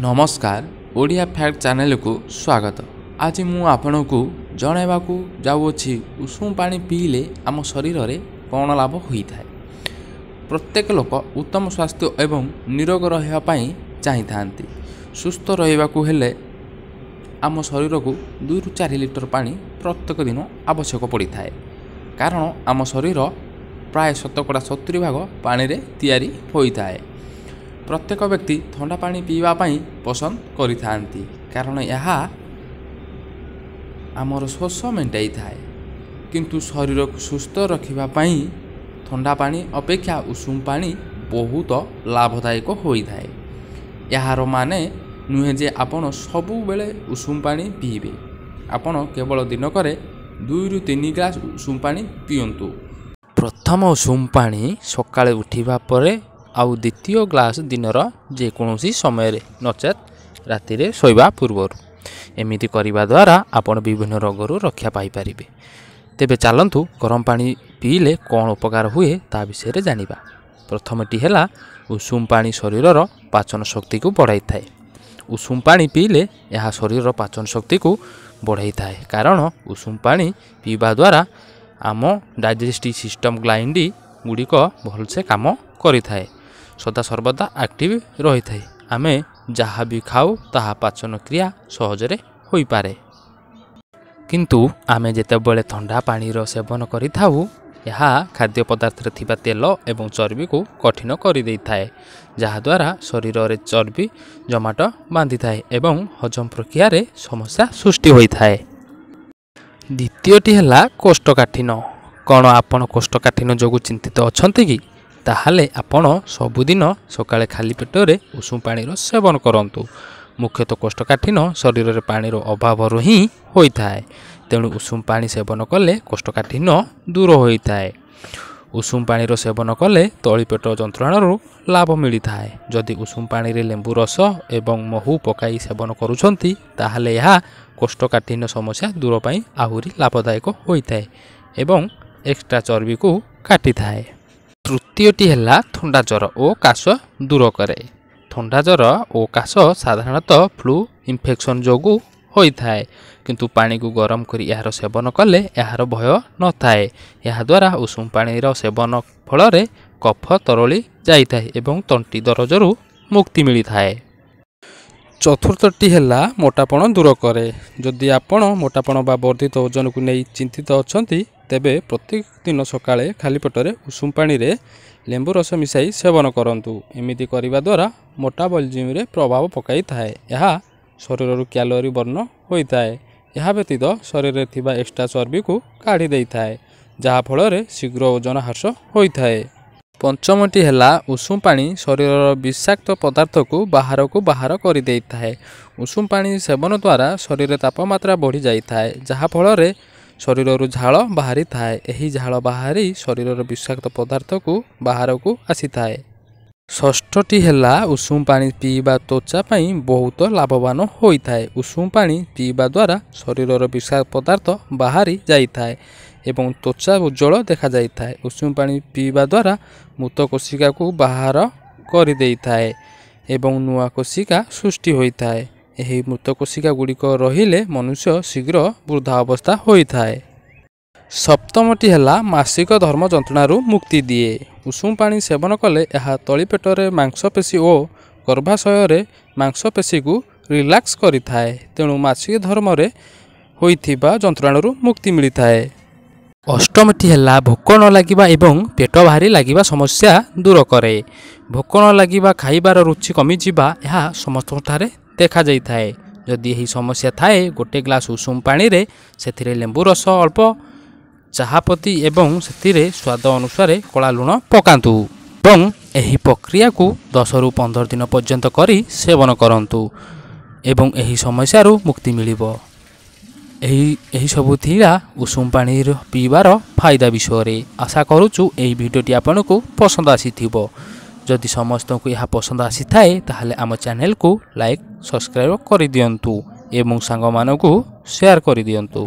ନମସ୍କାର, ଓଡ଼ିଆ ଫ୍ୟାକ୍ଟ ଚ୍ୟାନେଲକୁ ସ୍ୱାଗତ। ଆଜି ମୁଁ ଆପଣଙ୍କୁ ଜଣାଇବାକୁ ଯାଉଅଛି, ଉଷୁମ ପାଣି ପିଇଲେ ଆମ ଶରୀରରେ କ'ଣ ଲାଭ ହୋଇଥାଏ। ପ୍ରତ୍ୟେକ ଲୋକ ଉତ୍ତମ ସ୍ୱାସ୍ଥ୍ୟ ଏବଂ ନିରୋଗ ରହିବା ପାଇଁ ଚାହିଁଥାନ୍ତି। ସୁସ୍ଥ ରହିବାକୁ ହେଲେ ଆମ ଶରୀରକୁ 2ରୁ 4 ଲିଟର ପାଣି ପ୍ରତ୍ୟେକ ଦିନ ଆବଶ୍ୟକ ପଡ଼ିଥାଏ, କାରଣ ଆମ ଶରୀର ପ୍ରାୟ 70% ଭାଗ ପାଣିରେ ତିଆରି ହୋଇଥାଏ। ପ୍ରତ୍ୟେକ ବ୍ୟକ୍ତି ଥଣ୍ଡା ପାଣି ପିଇବା ପାଇଁ ପସନ୍ଦ କରିଥାନ୍ତି, କାରଣ ଏହା ଆମର ଶୋଷ ମେଣ୍ଟାଇଥାଏ। କିନ୍ତୁ ଶରୀରକୁ ସୁସ୍ଥ ରଖିବା ପାଇଁ ଥଣ୍ଡା ପାଣି ଅପେକ୍ଷା ଉଷୁମ ପାଣି ବହୁତ ଲାଭଦାୟକ ହୋଇଥାଏ। ଏହାର ମାନେ ନୁହେଁ ଯେ ଆପଣ ସବୁବେଳେ ଉଷୁମ ପାଣି ପିଇବେ। ଆପଣ କେବଳ ଦିନକରେ 2ରୁ 3 ଗ୍ଲାସ୍ ଉଷୁମ ପାଣି ପିଅନ୍ତୁ। ପ୍ରଥମ ଉଷୁମ ପାଣି ସକାଳେ ଉଠିବା ପରେ, ଆଉ ଦ୍ୱିତୀୟ ଗ୍ଲାସ୍ ଦିନର ଯେକୌଣସି ସମୟରେ, ନଚେତ୍ ରାତିରେ ଶୋଇବା ପୂର୍ବରୁ। ଏମିତି କରିବା ଦ୍ୱାରା ଆପଣ ବିଭିନ୍ନ ରୋଗରୁ ରକ୍ଷା ପାଇପାରିବେ। ତେବେ ଚାଲନ୍ତୁ, ଗରମ ପାଣି ପିଇଲେ କ'ଣ ଉପକାର ହୁଏ ତା ବିଷୟରେ ଜାଣିବା। ପ୍ରଥମଟି ହେଲା, ଉଷୁମ ପାଣି ଶରୀରର ପାଚନ ଶକ୍ତିକୁ ବଢ଼ାଇଥାଏ। ଉଷୁମ ପାଣି ପିଇଲେ ଏହା ଶରୀରର ପାଚନ ଶକ୍ତିକୁ ବଢ଼ାଇଥାଏ, କାରଣ ଉଷୁମ ପାଣି ପିଇବା ଦ୍ୱାରା ଆମ ଡାଇଜେଷ୍ଟିଭ୍ ସିଷ୍ଟମ୍ ଗ୍ଲାଣ୍ଡ ଗୁଡ଼ିକ ଭଲସେ କାମ କରିଥାଏ, ସଦାସର୍ବଦା ଆକ୍ଟିଭ୍ ରହିଥାଏ। ଆମେ ଯାହା ବି ଖାଉ ତାହା ପାଚନ କ୍ରିୟା ସହଜରେ ହୋଇପାରେ। କିନ୍ତୁ ଆମେ ଯେତେବେଳେ ଥଣ୍ଡା ପାଣିର ସେବନ କରିଥାଉ, ଏହା ଖାଦ୍ୟ ପଦାର୍ଥରେ ଥିବା ତେଲ ଏବଂ ଚର୍ବିକୁ କଠିନ କରିଦେଇଥାଏ, ଯାହାଦ୍ୱାରା ଶରୀରରେ ଚର୍ବି ଜମାଟ ବାନ୍ଧିଥାଏ ଏବଂ ହଜମ ପ୍ରକ୍ରିୟାରେ ସମସ୍ୟା ସୃଷ୍ଟି ହୋଇଥାଏ। ଦ୍ୱିତୀୟଟି ହେଲା କୋଷ୍ଠକାଠିନ୍ୟ। କ'ଣ ଆପଣ କୋଷ୍ଠକାଠିନ୍ୟ ଯୋଗୁଁ ଚିନ୍ତିତ ଅଛନ୍ତି କି? ତାହେଲେ ଆପଣ ସବୁଦିନ ସକାଳେ ଖାଲି ପେଟରେ ଉଷୁମ ପାଣିର ସେବନ କରନ୍ତୁ। ମୁଖ୍ୟତଃ କୋଷ୍ଠକାଠିନ୍ୟ ଶରୀରରେ ପାଣିର ଅଭାବରୁ ହିଁ ହୋଇଥାଏ। ତେଣୁ ଉଷୁମ ପାଣି ସେବନ କଲେ କୋଷ୍ଠକାଠିନ୍ୟ ଦୂର ହୋଇଥାଏ। ଉଷୁମ ପାଣିର ସେବନ କଲେ ତଳିପେଟ ଯନ୍ତ୍ରଣାରୁ ଲାଭ ମିଳିଥାଏ। ଯଦି ଉଷୁମ ପାଣିରେ ଲେମ୍ବୁ ରସ ଏବଂ ମହୁ ପକାଇ ସେବନ କରୁଛନ୍ତି, ତାହେଲେ ଏହା କୋଷ୍ଠକାଠିନ୍ୟ ସମସ୍ୟା ଦୂର ପାଇଁ ଆହୁରି ଲାଭଦାୟକ ହୋଇଥାଏ ଏବଂ ଏକ୍ସଟ୍ରା ଚର୍ବିକୁ କାଟିଥାଏ। ତୃତୀୟଟି ହେଲା, ଥଣ୍ଡା ଜ୍ୱର ଓ କାଶ ଦୂର କରେ। ଥଣ୍ଡା ଜ୍ୱର ଓ କାଶ ସାଧାରଣତଃ ଫ୍ଲୁ ଇନଫେକ୍ସନ୍ ଯୋଗୁଁ ହୋଇଥାଏ। କିନ୍ତୁ ପାଣିକୁ ଗରମ କରି ଏହାର ସେବନ କଲେ ଏହାର ଭୟ ନଥାଏ। ଏହାଦ୍ୱାରା ଉଷୁମ ପାଣିର ସେବନ ଫଳରେ କଫ ତରଳି ଯାଇଥାଏ ଏବଂ ତଣ୍ଟି ଦରଜରୁ ମୁକ୍ତି ମିଳିଥାଏ। ଚତୁର୍ଥଟି ହେଲା, ମୋଟାପଣ ଦୂର କରେ। ଯଦି ଆପଣ ମୋଟାପଣ ବା ବର୍ଦ୍ଧିତ ଓଜନକୁ ନେଇ ଚିନ୍ତିତ ଅଛନ୍ତି, ତେବେ ପ୍ରତିଦିନ ସକାଳେ ଖାଲି ପେଟରେ ଉଷୁମ ପାଣିରେ ଲେମ୍ବୁ ରସ ମିଶାଇ ସେବନ କରନ୍ତୁ। ଏମିତି କରିବା ଦ୍ୱାରା ମେଟାବଲିଜିମ୍ରେ ପ୍ରଭାବ ପକାଇଥାଏ। ଏହା ଶରୀରରୁ କ୍ୟାଲୋରୀ ବର୍ଣ୍ଣ ହୋଇଥାଏ। ଏହା ବ୍ୟତୀତ ଶରୀରରେ ଥିବା ଏକ୍ସଟ୍ରା ଚର୍ବିକୁ କାଢ଼ି ଦେଇଥାଏ, ଯାହାଫଳରେ ଶୀଘ୍ର ଓଜନ ହ୍ରାସ ହୋଇଥାଏ। ପଞ୍ଚମଟି ହେଲା, ଉଷୁମ ପାଣି ଶରୀରର ବିଷାକ୍ତ ପଦାର୍ଥକୁ ବାହାରକୁ ବାହାର କରିଦେଇଥାଏ। ଉଷୁମ ପାଣି ସେବନ ଦ୍ୱାରା ଶରୀରରେ ତାପମାତ୍ରା ବଢ଼ିଯାଇଥାଏ, ଯାହାଫଳରେ ଶରୀରରୁ ଝାଳ ବାହାରିଥାଏ। ଏହି ଝାଳ ବାହାରି ଶରୀରର ବିଷାକ୍ତ ପଦାର୍ଥକୁ ବାହାରକୁ ଆସିଥାଏ। ଷଷ୍ଠଟି ହେଲା, ଉଷୁମ ପାଣି ପିଇବା ତ୍ୱଚା ପାଇଁ ବହୁତ ଲାଭବାନ ହୋଇଥାଏ। ଉଷୁମ ପାଣି ପିଇବା ଦ୍ୱାରା ଶରୀରର ବିଷାକ୍ତ ପଦାର୍ଥ ବାହାରି ଯାଇଥାଏ ଏବଂ ତ୍ୱଚା ଉଜ୍ଜଳ ଦେଖାଯାଇଥାଏ। ଉଷୁମ ପାଣି ପିଇବା ଦ୍ୱାରା ମୃତ କୋଷିକାକୁ ବାହାର କରିଦେଇଥାଏ ଏବଂ ନୂଆ କୋଷିକା ସୃଷ୍ଟି ହୋଇଥାଏ। ଏହି ମୃତ କୋଷିକା ଗୁଡ଼ିକ ରହିଲେ ମନୁଷ୍ୟ ଶୀଘ୍ର ବୃଦ୍ଧା ଅବସ୍ଥା ହୋଇଥାଏ। ସପ୍ତମଟି ହେଲା, ମାସିକ ଧର୍ମ ଯନ୍ତ୍ରଣାରୁ ମୁକ୍ତି ଦିଏ। ଉଷୁମ ପାଣି ସେବନ କଲେ ଏହା ତଳିପେଟରେ ମାଂସପେଶୀ ଓ ଗର୍ଭାଶୟରେ ମାଂସପେଶୀକୁ ରିଲାକ୍ସ କରିଥାଏ। ତେଣୁ ମାସିକ ଧର୍ମରେ ହୋଇଥିବା ଯନ୍ତ୍ରଣାରୁ ମୁକ୍ତି ମିଳିଥାଏ। ଅଷ୍ଟମଟି ହେଲା, ଭୋକ ନ ଲାଗିବା ଏବଂ ପେଟ ଭାରି ଲାଗିବା ସମସ୍ୟା ଦୂର କରେ। ଭୋକ ନ ଲାଗିବା, ଖାଇବାର ରୁଚି କମିଯିବା, ଏହା ସମସ୍ତଙ୍କଠାରେ ଦେଖାଯାଇଥାଏ। ଯଦି ଏହି ସମସ୍ୟା ଥାଏ, ଗୋଟେ ଗ୍ଲାସ୍ ଉଷୁମ ପାଣିରେ ସେଥିରେ ଲେମ୍ବୁ ରସ, ଅଳ୍ପ ଚାହାପତି ଏବଂ ସେଥିରେ ସ୍ୱାଦ ଅନୁସାରେ କଳା ଲୁଣ ପକାନ୍ତୁ ଏବଂ ଏହି ପ୍ରକ୍ରିୟାକୁ 10ରୁ 15 ଦିନ ପର୍ଯ୍ୟନ୍ତ କରି ସେବନ କରନ୍ତୁ ଏବଂ ଏହି ସମସ୍ୟାରୁ ମୁକ୍ତି ମିଳିବ। ଏହିସବୁ ଥିଲା ଉଷୁମ ପାଣିର ପିଇବାର ଫାଇଦା ବିଷୟରେ। ଆଶା କରୁଛୁ ଏହି ଭିଡ଼ିଓଟି ଆପଣଙ୍କୁ ପସନ୍ଦ ଆସିଥିବ। ଯଦି ସମସ୍ତଙ୍କୁ ଏହା ପସନ୍ଦ ଆସିଥାଏ, ତାହେଲେ ଆମ ଚ୍ୟାନେଲକୁ ଲାଇକ୍, ସବସ୍କ୍ରାଇବ୍ କରିଦିଅନ୍ତୁ ଏବଂ ସାଙ୍ଗମାନଙ୍କୁ ସେୟାର କରିଦିଅନ୍ତୁ।